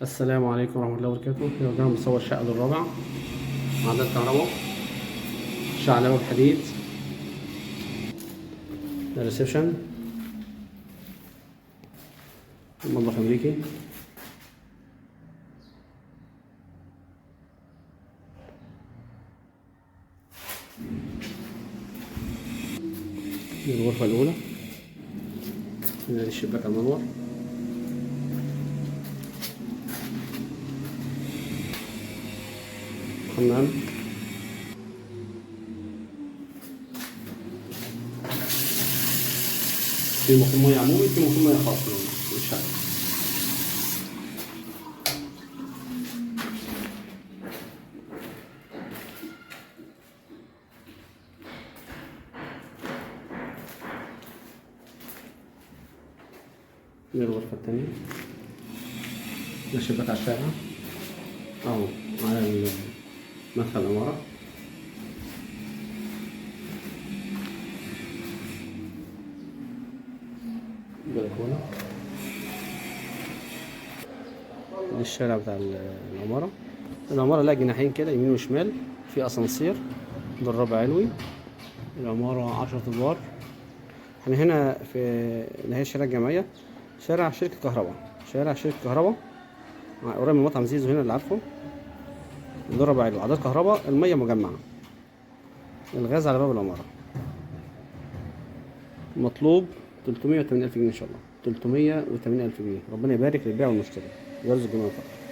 السلام عليكم ورحمة الله وبركاته. يا جماعة بنصور شقة للرابع، عدد كهرباء، شعلة باب حديد، ده الريسبشن، المطبخ أمريكي، دي الغرفة الأولى، هنا الشباك المنور، حمام، في مخ مية عمومي، في مخ مية خاص للشقة. دي الغرفة التانية، ده شباك على الشارع أو على مدخل العمارة. بلكونة، ده الشارع بتاع العمارة. العمارة لها جناحين كده يمين وشمال، في أسانسير، ده الرابع علوي. العمارة 10 أدوار. احنا هنا في نهاية شارع الجمعية، شارع شركة كهرباء، شارع شركة كهرباء قريب من مطعم زيزو هنا اللي عارفه. ده الرابع علوي، عداد كهرباء، المية مجمعة، الغاز على باب العمارة. مطلوب 380,000 جنيه إن شاء الله، 380,000 جنيه. ربنا يبارك للبيع والمشتري ويرزق جميع الفقر.